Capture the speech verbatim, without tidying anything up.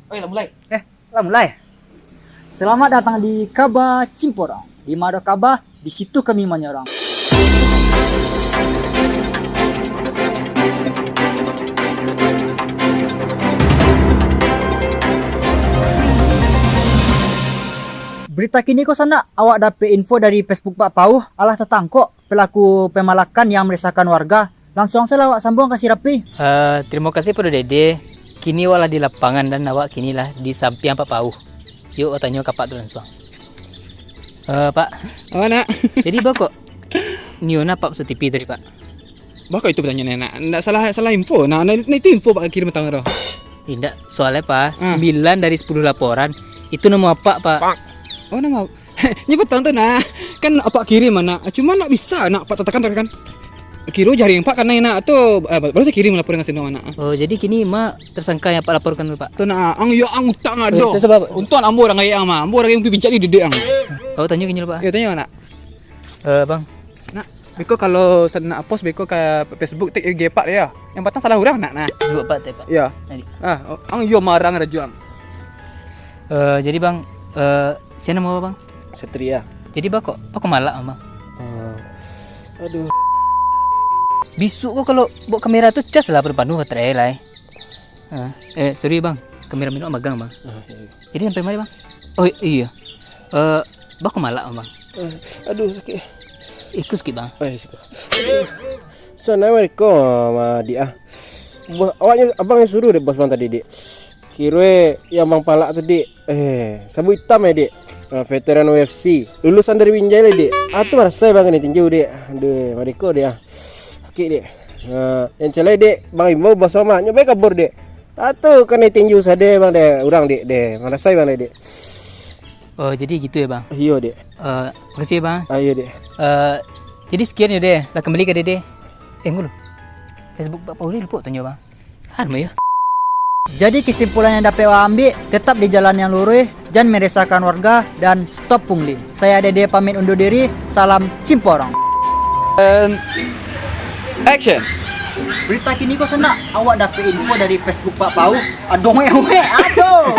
Oi, lah mulai. Eh, lah mulai. Selamat datang di Kaba Cimporong. Di ma ado kaba, di situ kami manyorong. Berita kini ko sanak, awak dapek info dari Facebook Pak Pauh, alah tatangkok pelaku pemalakan yang meresahkan warga. Langsuang sajolah awak sambuang ka si Rapi. Eh, terima kasih pado Dede. Kini awak lah di lapangan dan awak kini lah di sampiang Pak Pauh. Yuk, awak tanyo ka Pak tu langsuang. Eh, Pak. Apo, Nak? Jadi, baa kok nio nah Pak masuak T V tadi, Pak? Baa kok itu pertanyaan, Nak? Ndak salah, salah info. Nah, nah, nah, itu info Pak kirim patang tu. Indak, soalnyo, Pak, Ah. sembilan dari sepuluh laporan itu namo Apak, Pak. Oh, namo Nyo patang tu, Nak. Kan Apak kirim, Nak. Cuma ndak bisa, Nak, Apak tatakan tu kan. Kiro jari Apak kanai, Nak, tu, eh, baru takirim laporan ka siko, Nak. Oh, jadi kini ma tersangka yang Apak laporkan tu, Pak? Tu, Nak, ang yo ang utang ado. Eh, sa-, saba, Pak. Untuang ambo urang gaek ang mah. Ambo urang gaek pincak di dedek ang. Awak tanyo kini lah, Pak. Yo, tanyo, Nak. Eh, Bang. Nak, beko kalau sanak post beko ka Facebook, tag I G Apak yo. Yang patang salah urang, Nak, nah. Facebook Apak tu, Pak. Yo. Tadi. Ah, ang yo marang rajo ang. Eh, jadi, Bang, eh, sia namo Apak, Bang? Satria. Jadi, baa kok, baa kok malak, Bang? Eh, aduh. Bisuak ko kalau baok kamera tu cas lah, panuah baterai lai. Eh, eh, sorry, Bang. Kamera mino magang, Bang. Ah, iyo. Jadi sampai ma, Bang? Oh, iyo. Eh, baa kok malak, Bang? Eh, aduh, sakik. Iko sakik, Bang. Eh, sakik. Assalamualaikum, Dik, ah. Bos, awaknyo, abang yang suruh dek bos bang tadi, Dik. Kironyo yang bang palak tu, Dik. Eh, sabuk itam yo, Dik. Ah, veteran U F C. Lulusan dari Binjai lai, Dik. Ah, tu marasai bang kanai tinju, Dik. Aduh, madeko, Dik, ah. Sakik, Dik. Ah, yang ciek lai, Dik, bang imbau bos bang mah. Nyo bae kabur, Dik. Ah, tu kanai tinju sadeh bang deh. Urang, Dik, deh. Marasai bang deh, Dik. Oh, jadi gitu ya, Bang? Iyo, Dik. Eh, makasih ya, Bang. Ah, iyo, Dik. Eh, jadi sekian ya, deh. Lah kembali ka Dede. Eh, ngulu. Facebook Pak Pauli lupo tanyo, Bang. Anu ya. Jadi kesimpulan yang dapek awak ambiak, tetap di jalan yang luruih, jan meresahkan warga, dan stop pungli. Saya Dede pamit undur diri, salam Cimporong. And action. Berita kini ko sanak, awak dapek info dari Facebook Pak Pauh. Aduh, weh, weh, aduh.